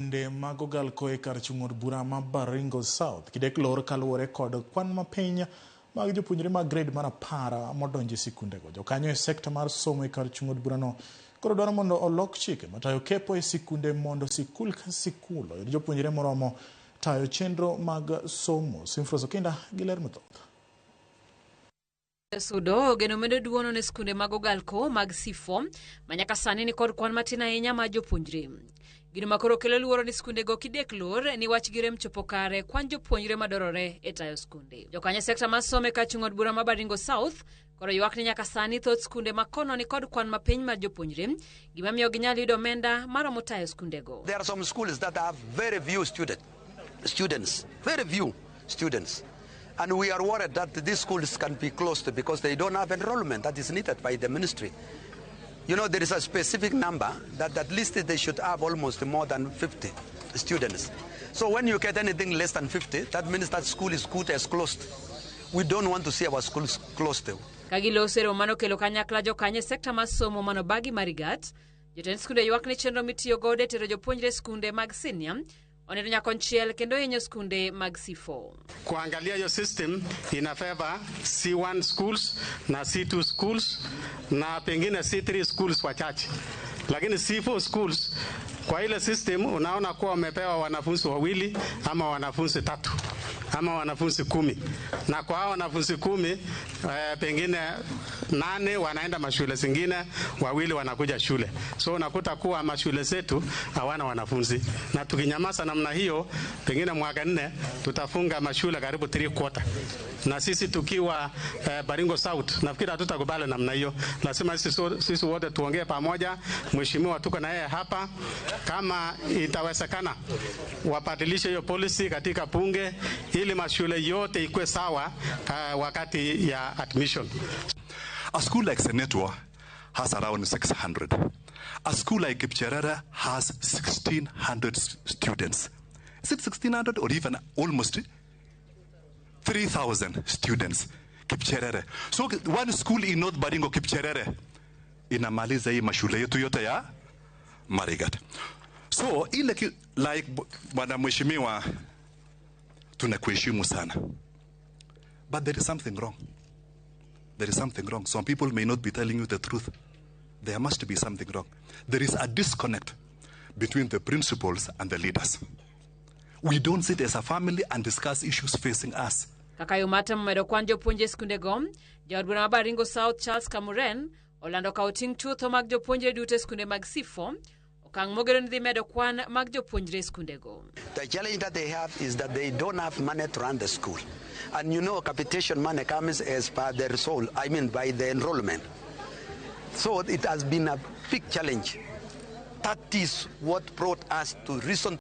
Skunde mag Ogalko e kar chung' od bura ma Baringo South kidek lor kaluwore kod kwan mapiny mag jopuonjre mag grade mar 10 modonjo e sikundego. Jokanyo e sekta mar somo e kar chung' od burano koro dwaro mondo olok chike matayo kepo e sikunde mondo sikul ka sikul oyud jopuonjre moromo tayo chenro mag somo. Simfros Okinda gi ler mathoth. Sudo ogeno medo duono ne skunde mag Ogalko mag C4 ma nyaka sani ni kod kwan matin ahinya mar jopuonjre. Gino ma koro kelo luoro ni skunde go kidek lor ni wach girem chopo kare kwan jopuonjre madwarore e tayo skunde. Jokanyo sekta mar somo e kar chung' od bura ma Baringo South koro ywak ni nyaka sani thoth skunde ma kono ni kod kwan mapiny mar jopuonjre, gima miyo ginyal yudo omenda maromo tayo skundego. There are some schools that have very few students, very few students. And we are worried that these schools can be closed because they don't have enrollment that is needed by the ministry. There is a specific number that at least they should have almost more than 50 students. So when you get anything less than 50, that means that school is good as closed. We don't want to see our schools closed. Ka giloso e romo manokelo kanyakla jokanyo e sekta mar somo manobagi Marigat, jotend skunde ywak ni chenro mitiyo godo e tero jopuonjre e skunde mag senior oneno nyakonchiel kendo hinyo skunde mag C4. Kuangalia hiyo system ina favor C1 schools na C2 schools na pengine C3 schools wachache, lakini C4 schools kwa ile system unaona kuwa wamepewa wanafunzi wawili ama wanafunzi tatu ama wanafunzi 10, na kwa hao wanafunzi 10, pengine 8 wanaenda mashule zingine, wawili wanakuja shule. So unakuta kuwa mashule zetu hawana wanafunzi, na tukinyamaza namna hiyo, pengine mwaka 4 tutafunga mashule karibu 3/4. Na sisi tukiwa Baringo South nafikiri hatutakubali namna hiyo. Lazima sisi wote tuongee pamoja. Mheshimiwa tuko na yeye hapa, kama itawezekana wabadilishe hiyo policy katika bunge ili mashule yote ikuwe sawa wakati ya admission. A school like Senetwa has around 600. A school like Kipcherere has 1,600 students. Is it 1,600 or even almost 3,000 students? Kipcherere. So one school in North Baringo, Kipcherere, inamaliza hii mashule yetu yote ya Marigat. So ile ki, like bwana mheshimiwa, tunakuheshimu sana. But there is something wrong. There is something wrong. Some people may not be telling you the truth. There must be something wrong. There is a disconnect between the principals and the leaders. We don't sit as a family and discuss issues facing us. Kaka yo mar temo medo kwan jopuonje e skundego, jaod bura ma Baringo South Charles Kamuren olando kawo ting' chutho mag jopuonjre duto e skunde mag C4, okang' mogeno ni dhi medo kwan mag jopuonjre e skundego. The challenge that they have is that they don't have money to run the school. And capitation money comes as per the result, I mean by the enrollment. So it has been a big challenge. That is what brought us to reason